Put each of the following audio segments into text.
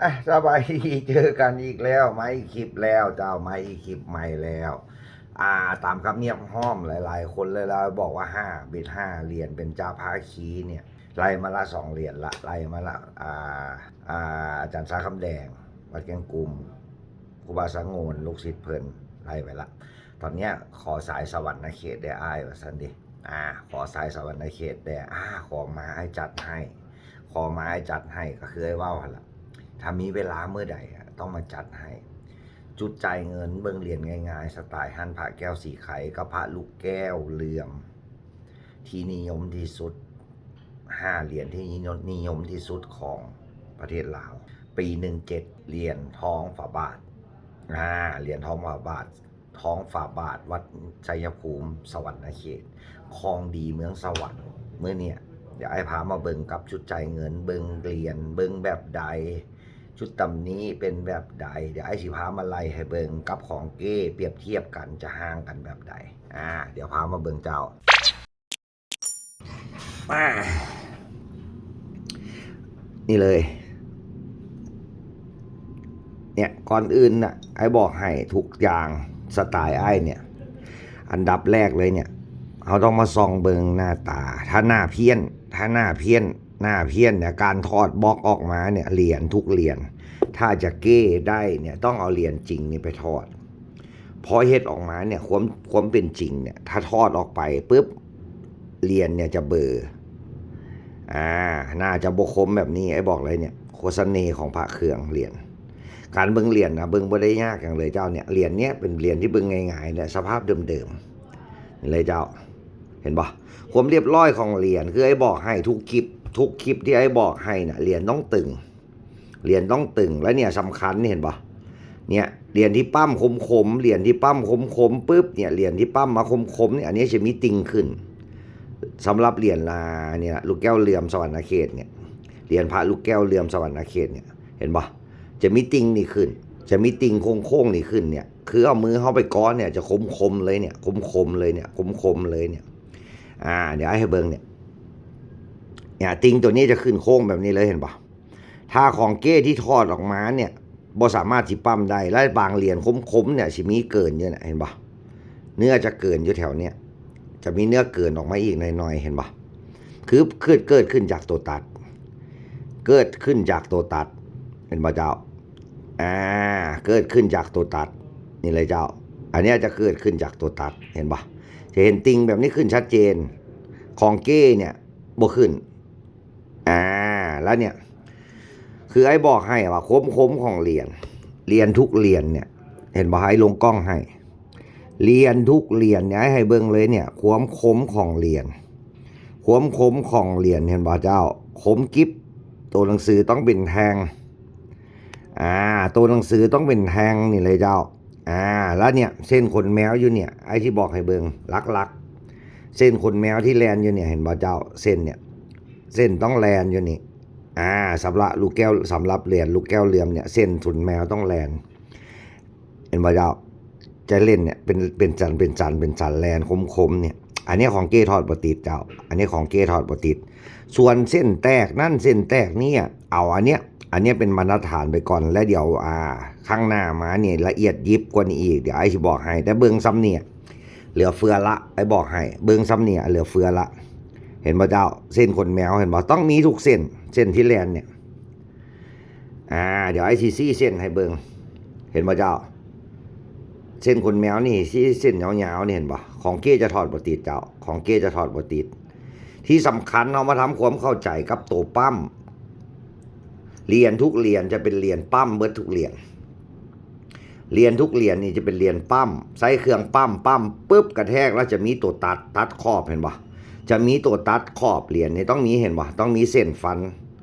ອ່ະ ສະບາຍດີ ເຈີກັນອີກແລ້ວ ມາອີກຄລິບແລ້ວເຈົ້າ ມາອີກຄລິບໃໝ່ແລ້ວ. ອ່າ ຕາມຄຳຮຽກຮ້ອງຫຼາຍໆຄົນເລີຍ ລາວບອກວ່າຫ້າ ບິດຫ້າ ຫຼຽນເບັນຈາພາຄີເນ່ຍ ໄລ່ມາລະສອງຫຼຽນລະ ໄລ່ມາລະ ອ່າ ອ່າ ອາຈານຊາຄຳແດງ ວັດແກ້ງກຸມ ຄູບາສະຫງົນ ລູກສິດເພິ່ນ ໄລ່ໄປລະ. ຕອນເນີ້ຍຂໍສາຍສະຫວັນນະເຂດແດ່ອ້າຍ ວ່າຊັ້ນເດ. ອ່າ ຂໍສາຍສະຫວັນນະເຂດແດ່ ອ່າ ຂໍມາອ້າຍຈັດໃຫ້ ຂໍມາອ້າຍຈັດໃຫ້ ກໍຄືອ້າຍເວົ້າຫັ້ນລະ ຖ້າມີເວລາມື້ໃດອະ ຕ້ອງມາຈັດໃຫ້. ຈຸດຈ່າຍເງິນ ເບິ່ງຫຼຽນງ່າຍໆ ສະໄຕລ໌ຫັ້ນ ພະແກ້ວສີໄຄ ກັບພະລູກແກ້ວເຫຼື້ອມ ທີ່ນິຍົມທີ່ສຸດ ຫ້າຫຼຽນທີ່ນິຍົມ ນິຍົມທີ່ສຸດຂອງປະເທດລາວ ປີໜຶ່ງເຈັດ ຫຼຽນທອງຝາບາດ ອ່າ ຫຼຽນທອງຝາບາດ ທອງຝາບາດ ວັດໄຊຍະພູມ ສະຫວັນນະເຂດ ຂອງດີເມືອງສະຫວັນ. ມື້ເນີ້ຍ ດຽວອ້າຍພາມາເບິ່ງກັບຈຸດຈ່າຍເງິນ ເບິ່ງຫຼຽນ ເບິ່ງແບບໃດ ຈຸດຕຳໜິເປັນແບບໃດ ດຽວອ້າຍຊິພາມາໄລ່ໃຫ້ເບິ່ງ ກັບຂອງເກ້ ປຽບທຽບກັນ ຈະຫ່າງກັນແບບໃດ. ອ່າ ດຽວພາມາເບິ່ງເຈົ້າ. ອ່າ ນີ້ເລີຍ ເນ່ຍ ກ່ອນອື່ນນະ ອ້າຍບອກໃຫ້ທຸກຢ່າງ ສະໄຕລ໌ອ້າຍເນ່ຍ ອັນດັບແລກເລີຍເນ່ຍ ເຮົາຕ້ອງມາສ່ອງເບິ່ງໜ້າຕາ. ຖ້າໜ້າພຽນ ຖ້າໜ້າພຽນ ໜ້າພຽນເນ່ຍ ການຖອດບລັອກອອກມາເນ່ຍ ຫຼຽນທຸກຫຼຽນ ຖ້າຈະເກ້ໄດ້ເນ່ຍ ຕ້ອງເອົາຫຼຽນຈິງນີ້ໄປຖອດ. ພໍເຮັດອອກມາເນ່ຍ ຄວາມ ຄວາມເປັນຈິງເນ່ຍ ຖ້າຖອດອອກໄປປຶບ ຫຼຽນເນ່ຍຈະເບີ ອ່າ ໜ້າຈະບໍ່ຄົມແບບນີ້. ອ້າຍບອກເລີຍເນ່ຍ ໂຄດສະເໜ່ຂອງພະເຄື່ອງຫຼຽນ. ການເບິ່ງຫຼຽນນະ ເບິ່ງບໍ່ໄດ້ຍາກຫຍັງເລີຍເຈົ້າເນ່ຍ. ຫຼຽນເນີ້ຍເປັນຫຼຽນທີ່ເບິ່ງງ່າຍໆ ແລະ ສະພາບເດີມໆ ນີ້ເລີຍເຈົ້າ. ເຫັນບໍ່? ຄວາມລຽບຮ້ອຍຂອງຫຼຽນ ຄືອ້າຍບອກໃຫ້ທຸກຄລິບ ທຸກຄລິບທີ່ອ້າຍບອກໃຫ້ນະ ຫຼຽນຕ້ອງຕຶງ ຫຼຽນຕ້ອງຕຶງ ແລະ ເນີ້ຍສຳຄັນ ນີ້ເຫັນບໍ່? ເນີ້ຍ ຫຼຽນທີ່ປ້ຳຄົມໆ ຫຼຽນທີ່ປ້ຳຄົມໆ ປຶບ ເນີ້ຍ ຫຼຽນທີ່ປ້ຳມາຄົມໆ ນີ້ ອັນນີ້ຈະມີຕິ່ງຂຶ້ນ. ສຳລັບຫຼຽນ ອ່າ ນີ້ລະ ລູກແກ້ວເຫຼື້ອມສະຫວັນນະເຂດເນີ້ຍ ຫຼຽນພະລູກແກ້ວເຫຼື້ອມສະຫວັນນະເຂດເນີ້ຍ ເຫັນບໍ່? ຈະມີຕິ່ງນີ້ຂຶ້ນ ຈະມີຕິ່ງໂຄ້ງໆນີ້ຂຶ້ນເນີ້ຍ ຄືເອົາມືເຮົາໄປເກາະເນີ້ຍ ຈະຄົມໆເລີຍເນີ້ຍ ຄົມໆເລີຍເນີ້ຍ ຄົມໆເລີຍເນີ້ຍ. ອ່າ ດຽວອ້າຍໃຫ້ເບິ່ງເນີ້ຍ ເນີ້ຍ ຕິ່ງໂຕນີ້ຈະຂຶ້ນໂຄ້ງແບບນີ້ເລີຍ ເຫັນບໍ່? ຖ້າຂອງເກ້ທີ່ຖອດອອກມາເນີ້ຍ ບໍ່ສາມາດຊິປ້ຳໄດ້ ແລະ ບາງຫຼຽນຄົມໆເນີ້ຍ ຊິມີເກີນຢູ່ນະ ເຫັນບໍ່? ເນື້ອຈະເກີນຢູ່ແຖວເນີ້ຍ ຈະມີເນື້ອເກີນອອກມາອີກໜ້ອຍໆ ເຫັນບໍ່? ຄືເກີດ ເກີດຂຶ້ນຈາກໂຕຕັດ ເກີດຂຶ້ນຈາກໂຕຕັດ ເຫັນບໍ່ເຈົ້າ? ອ່າ ເກີດຂຶ້ນຈາກໂຕຕັດ ນີ້ເລີຍເຈົ້າ. ອັນເນີ້ຍຈະເກີດຂຶ້ນຈາກໂຕຕັດ ເຫັນບໍ່? ຈະເຫັນຕິ່ງແບບນີ້ຂຶ້ນຊັດເຈນ. ຂອງເກ້ເນີ້ຍບໍ່ຂຶ້ນ. ອ່າ ແລ້ວເນີ້ຍ ຄືອ້າຍບອກໃຫ້ວ່າ ຄວາມຄົມຂອງຫຼຽນ ຫຼຽນທຸກຫຼຽນເນີ້ຍ ເຫັນບໍ່? ໃຫ້ລົງກ້ອງໃຫ້ ຫຼຽນທຸກຫຼຽນເນີ້ຍ ໃຫ້ເບິ່ງເລີຍເນີ້ຍ ຄວາມຄົມຂອງຫຼຽນ ຄວາມຄົມຂອງຫຼຽນ ເຫັນບໍ່ເຈົ້າ? ຄົມກິບ. ໂຕໜັງສືຕ້ອງເປັນແທ່ງ ອ່າ ໂຕໜັງສືຕ້ອງເປັນແທ່ງ ນີ້ເລີຍເຈົ້າ. ອ່າ ແລ້ວເນີ້ຍ ເສັ້ນຂົນແມວຢູ່ເນີ້ຍ ອ້າຍຊິບອກໃຫ້ເບິ່ງ ຫຼັກໆ ເສັ້ນຂົນແມວທີ່ແລ່ນຢູ່ເນີ້ຍ ເຫັນບໍ່ເຈົ້າ? ເສັ້ນເນີ້ຍ ເສັ້ນຕ້ອງແລ່ນຢູ່ນີ້. ອ່າ ສຳລັບລູກແກ້ວ ສຳລັບຫຼຽນລູກແກ້ວເຫຼື້ອມເນີ້ຍ ເສັ້ນຂົນແມວຕ້ອງແລ່ນ ເຫັນບໍ່ເຈົ້າ? ຈະເຫຼັ້ນເນີ້ຍ ເປັນ ເປັນສັນ ເປັນສັນ ເປັນສັນ ແລ່ນຄົມໆເນີ້ຍ. ອັນນີ້ຂອງເກ້ຖອດບໍ່ຕິດເຈົ້າ ອັນນີ້ຂອງເກ້ຖອດບໍ່ຕິດ. ສ່ວນເສັ້ນແຕກນັ້ນເສັ້ນແຕກນີ້ ເອົາອັນເນີ້ຍ ອັນເນີ້ຍເປັນມາດຕະຖານໄປກ່ອນ ແລ້ວດຽວ ອ່າ ຄັ້ງໜ້າມານີ້ລະອຽດຢິບກວ່ານີ້ອີກ ດຽວອ້າຍຊິບອກໃຫ້. ແຕ່ເບິ່ງຊ່ຳນີ້ເຫຼືອເຟືອລະ ອ້າຍບອກໃຫ້ ເບິ່ງຊ່ຳນີ້ເຫຼືອເຟືອລະ ເຫັນບໍ່ເຈົ້າ? ເສັ້ນຂົນແມວ ເຫັນບໍ່? ຕ້ອງມີທຸກເສັ້ນ ເສັ້ນທີ່ແລ່ນເນີ້ຍ. ອ່າ ດຽວອ້າຍຊິຊີ້ເສັ້ນໃຫ້ເບິ່ງ ເຫັນບໍ່ເຈົ້າ? ເສັ້ນຂົນແມວນີ້ ຊີ້ເສັ້ນຍາວໆນີ້ ເຫັນບໍ່? ຂອງເກ້ຈະຖອດບໍ່ຕິດເຈົ້າ ຂອງເກ້ຈະຖອດບໍ່ຕິດ. ທີ່ສຳຄັນ ເຮົາມາທຳຄວາມເຂົ້າໃຈກັບໂຕປ້ຳ. ຫຼຽນທຸກຫຼຽນຈະເປັນຫຼຽນປ້ຳເບິດທຸກຫຼຽນ. ຫຼຽນທຸກຫຼຽນນີ້ຈະເປັນຫຼຽນປ້ຳ ໃຊ້ເຄື່ອງປ້ຳ ປ້ຳປຶບ ກະແທກແລ້ວຈະມີໂຕຕັດ ຕັດຂອບ ເຫັນບໍ່? ຈະມີໂຕຕັດຂອບຫຼຽນນີ້ ຕ້ອງມີ ເຫັນບໍ່? ຕ້ອງມີເສັ້ນຟັນ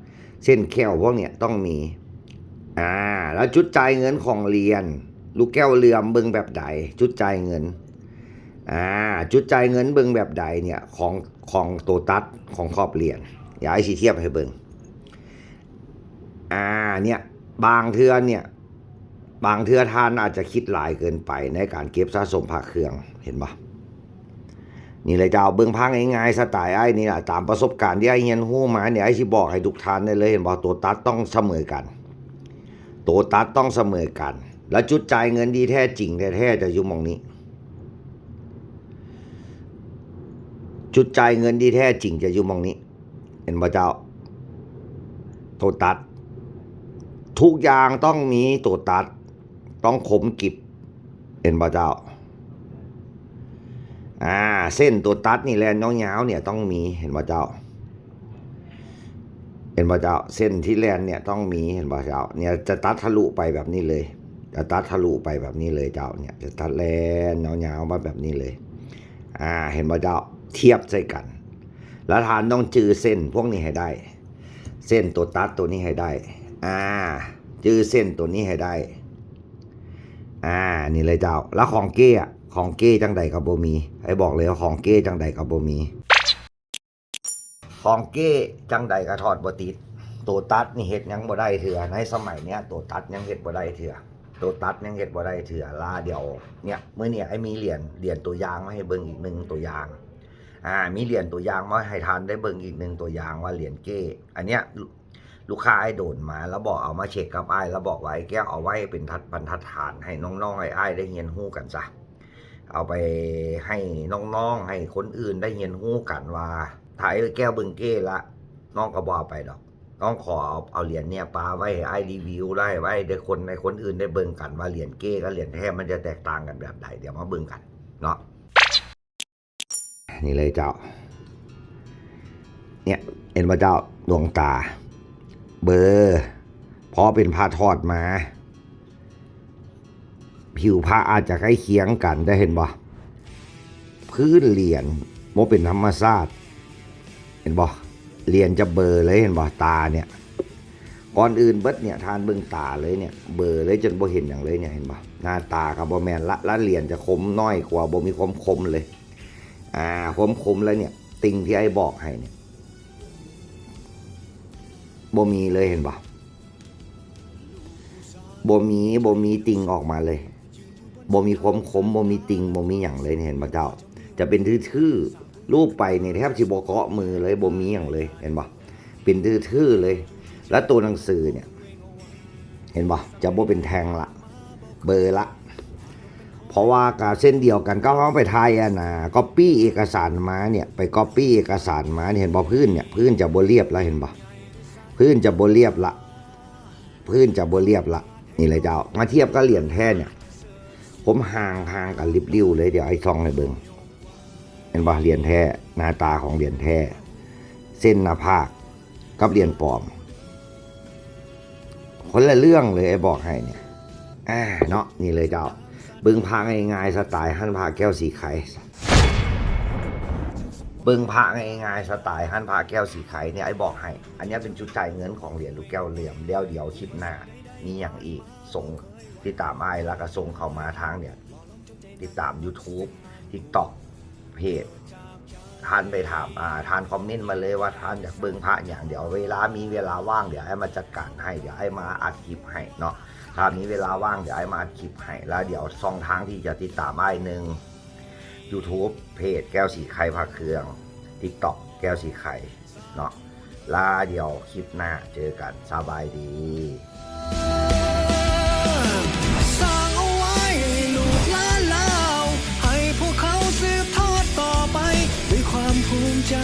ເສັ້ນແຂ້ວພວກເນີ້ຍຕ້ອງມີ. ອ່າ ແລ້ວຈຸດຈ່າຍເງິນຂອງຫຼຽນ ລູກແກ້ວເຫຼື້ອມເບິ່ງແບບໃດ? ຈຸດຈ່າຍເງິນ ອ່າ ຈຸດຈ່າຍເງິນເບິ່ງແບບໃດເນີ້ຍ ຂອງ ຂອງໂຕຕັດຂອງຂອບຫຼຽນ? ດຽວອ້າຍຊິທຽບໃຫ້ເບິ່ງ. ອ່າ ເນີ້ຍ ບາງເທື່ອເນີ້ຍ ບາງເທື່ອທ່ານອາດຈະຄິດຫຼາຍເກີນໄປໃນການເກັບສະສົມພະເຄື່ອງ ເຫັນບໍ່? ນີ້ແຫຼະເຈົ້າ ເບິ່ງພາບງ່າຍໆ ສະໄຕອ້າຍນີ້ລະ ຕາມປະສົບການທີ່ອ້າຍຮຽນຮູ້ມານີ້ ອ້າຍຊິບອກໃຫ້ທຸກທ່ານໄດ້ເລີຍ ເຫັນບໍ່? ໂຕຕັດຕ້ອງສະເໝີກັນ ໂຕຕັດຕ້ອງສະເໝີກັນ ແລະ ຈຸດຈ່າຍເງິນທີ່ແທ້ຈິງແທ້ໆຈະຢູ່ໝ່ອງນີ້. ຈຸດຈ່າຍເງິນທີ່ແທ້ຈິງຈະຢູ່ໝ່ອງນີ້. ເຫັນບໍ່ເຈົ້າ? ໂຕຕັດ ທຸກຢ່າງຕ້ອງມີໂຕຕັດ ຕ້ອງຄົມກິບ. ເຫັນບໍ່ເຈົ້າ? ອາ ເສັ້ນໂຕຕັດນີ້ແລ່ນຍາວໆ ເນ່ຍ ຕ້ອງມີ. ເຫັນບໍ່ເຈົ້າ? ເຫັນບໍ່ເຈົ້າ? ເສັ້ນທີ່ແລ່ນເນ່ຍຕ້ອງມີ. ເຫັນບໍ່ເຈົ້າ? ເນ່ຍ ຈະຕັດທະລຸໄປແບບນີ້ເລີຍ ຈະຕັດທະລຸໄປແບບນີ້ເລີຍເຈົ້າ. ເນ່ຍ ຈະຕັດແລ່ນຍາວໆມາແບບນີ້ເລີຍ. ອາ ເຫັນບໍ່ເຈົ້າ? ທຽບໃສ່ກັນ ແລ້ວທ່ານຕ້ອງຈື່ເສັ້ນພວກນີ້ໃຫ້ໄດ້ ເສັ້ນໂຕຕັດໂຕນີ້ໃຫ້ໄດ້. ອາ ຈື່ເສັ້ນໂຕນີ້ໃຫ້ໄດ້. ອາ ນີ້ເລີຍເຈົ້າ. ແລ້ວຂອງເກ້ອະ? ຂອງເກ້ຈັ່ງໃດກໍບໍ່ມີ. ອ້າຍບອກເລີຍວ່າຂອງເກ້ຈັ່ງໃດກໍບໍ່ມີ. ຂອງເກ້ຈັ່ງໃດກໍຖອດບໍ່ຕິດ. ໂຕຕັດນີ້ເຮັດຫຍັງບໍ່ໄດ້ເທື່ອ. ໃນສະໄໝເນີ້ຍ ໂຕຕັດຍັງເຮັດບໍ່ໄດ້ເທື່ອ. ໂຕຕັດຍັງເຮັດບໍ່ໄດ້ເທື່ອ. ລະດຽວເນີ້ຍ ມື້ນີ້ອ້າຍມີຫຼຽນ ຫຼຽນຕົວຢ່າງມາໃຫ້ເບິ່ງອີກໜຶ່ງຕົວຢ່າງ. ອາ ມີຫຼຽນຕົວຢ່າງມາໃຫ້ທ່ານໄດ້ເບິ່ງອີກໜຶ່ງຕົວຢ່າງວ່າຫຼຽນເກ້ ອັນເນີ້ຍ ລູກຄ້າອ້າຍໂດນມາ ລະບອກເອົາມາເຊັກກັບອ້າຍ ລະບອກວ່າ ໄອ້ແກ້ວ ເອົາໄວ້ເປັນທັດ ບັນທັດຖານໃຫ້ນ້ອງໆ ອ້າຍ ອ້າຍໄດ້ຮຽນຮູ້ກັນຊະ. ເອົາໄປໃຫ້ນ້ອງໆ ໃຫ້ຄົນອື່ນໄດ້ຮຽນຮູ້ກັນວ່າ ຖ້າໄອ້ແກ້ວເບິ່ງເກ້ລະ ນ້ອງກໍບໍ່ເອົາໄປດອກ. ນ້ອງຂໍເອົາ ເອົາຫຼຽນເນີ້ຍປະໄວ້ໃຫ້ອ້າຍຣີວິວ ລະໃຫ້ໄວ້ໃຫ້ຄົນ ໃຫ້ຄົນອື່ນໄດ້ເບິ່ງກັນວ່າຫຼຽນເກ້ກັບຫຼຽນແທ້ມັນຈະແຕກຕ່າງກັນແບບໃດ. ດຽວມາເບິ່ງກັນເນາະ. ນີ້ເລີຍເຈົ້າ. ເນ່ຍ ເຫັນບໍ່ເຈົ້າ? ດວງຕາ ເບີ ພໍເປັນພະຖອດມາ ຜິວພະອາດຈະໃກ້ຄຽງກັນ ແຕ່ເຫັນບໍ່? ພື້ນຫຼຽນບໍ່ເປັນທຳມະຊາດ ເຫັນບໍ່? ຫຼຽນຈະເບີເລີຍ ເຫັນບໍ່? ຕາເນີ້ຍ ກ່ອນອື່ນເບິດເນີ້ຍ ທ່ານເບິ່ງຕາເລີຍເນີ້ຍ ເບີເລີຍ ຈົນບໍ່ເຫັນຫຍັງເລີຍເນີ້ຍ ເຫັນບໍ່? ໜ້າຕາກໍບໍ່ແມ່ນລະ ລະຫຼຽນຈະຄົມນ້ອຍກວ່າ ບໍ່ມີຄວາມຄົມເລີຍ. ອາ ຄວາມຄົມລະເນີ້ຍ ຕິ່ງທີ່ອ້າຍບອກໃຫ້ເນີ້ຍ ບໍ່ມີເລີຍ ເຫັນບໍ່? ບໍ່ມີ ບໍ່ມີຕິ່ງອອກມາເລີຍ ບໍ່ມີຄວາມຄົມ ບໍ່ມີຕິ່ງ ບໍ່ມີຫຍັງເລີຍ ເຫັນບໍ່ເຈົ້າ? ຈະເປັນທຶໆ ລູບໄປນີ້ແທບຊິບໍ່ເກາະມືເລີຍ ບໍ່ມີຫຍັງເລີຍ ເຫັນບໍ່? ເປັນທຶໆເລີຍ. ແລ້ວໂຕໜັງສືເນີ້ຍ ເຫັນບໍ່? ຈະບໍ່ເປັນແທ່ງລະ ເບີລະ. ເພາະວ່າກໍເຊັ່ນດຽວກັນກັບເຮົາໄປຖ່າຍອັນນ່າ ກັອບປີ້ເອກະສານມາເນີ້ຍ ໄປກັອບປີ້ເອກະສານມານີ້ ເຫັນບໍ່? ພື້ນເນີ້ຍ ພື້ນຈະບໍ່ລຽບລະ ເຫັນບໍ່? ພື້ນຈະບໍ່ລຽບລະ ພື້ນຈະບໍ່ລຽບລະ. ນີ້ແຫຼະເຈົ້າ ມາທຽບກັບຫຼຽນແທ້ເນີ້ຍ ຄວາມຫ່າງ ຫ່າງກັນລິບລິ້ວເລີຍ. ດຽວອ້າຍສ່ອງໃຫ້ເບິ່ງ ເຫັນບໍ່? ຫຼຽນແທ້ ໜ້າຕາຂອງຫຼຽນແທ້ ເສັ້ນໜ້າຜາກ ກັບຫຼຽນປອມ ຄົນລະເລື່ອງເລີຍ ອ້າຍບອກໃຫ້ເນີ້ຍ. ອາ ເນາະ ນີ້ເລີຍເຈົ້າ ເບິ່ງພະງ່າຍໆ ສະໄຕລ໌ຮ້ານພະແກ້ວສີໄຄ ເບິ່ງພະງ່າຍໆ ສະໄຕລ໌ຮ້ານພະແກ້ວສີໄຄເນີ້ຍ ອ້າຍບອກໃຫ້ ອັນເນີ້ຍເປັນຈຸດຈ່າຍເງິນຂອງຫຼຽນລູກແກ້ວເຫຼືອມ. ແລ້ວດຽວຄລິບໜ້າມີຫຍັງອີກ ສົ່ງ ຕິດຕາມອ້າຍ ແລ້ວກໍສົ່ງເຂົ້າມາທາງເນີ້ຍ ຕິດຕາມ YouTube TikTok ເພຈ ທ່ານໄປຖາມ ອາ ທ່ານຄອມເມັນມາເລີຍວ່າທ່ານຢາກເບິ່ງພະຫຍັງ. ດຽວເວລາ ມີເວລາວ່າງ ດຽວອ້າຍມາຈັດການໃຫ້ ດຽວອ້າຍມາອັດຄລິບໃຫ້ເນາະ. ຖ້າມີເວລາວ່າງ ດຽວອ້າຍມາອັດຄລິບໃຫ້. ແລ້ວດຽວຊ່ອງທາງທີ່ຈະຕິດຕາມອ້າຍ ໜຶ່ງ YouTube ເພຈແກ້ວສີໄຄພະເຄື່ອງ TikTok ແກ້ວສີໄຄ ເນາະ. ລະດຽວຄລິບໜ້າເຈີກັນ ສະບາຍດີ. ສ້າງເອົາໄວ້ໃຫ້ລູກຫຼານລາວ ໃຫ້ພວກເຂົາສືບທອດຕໍ່ໄປດ້ວຍຄວາມພູມໃຈ.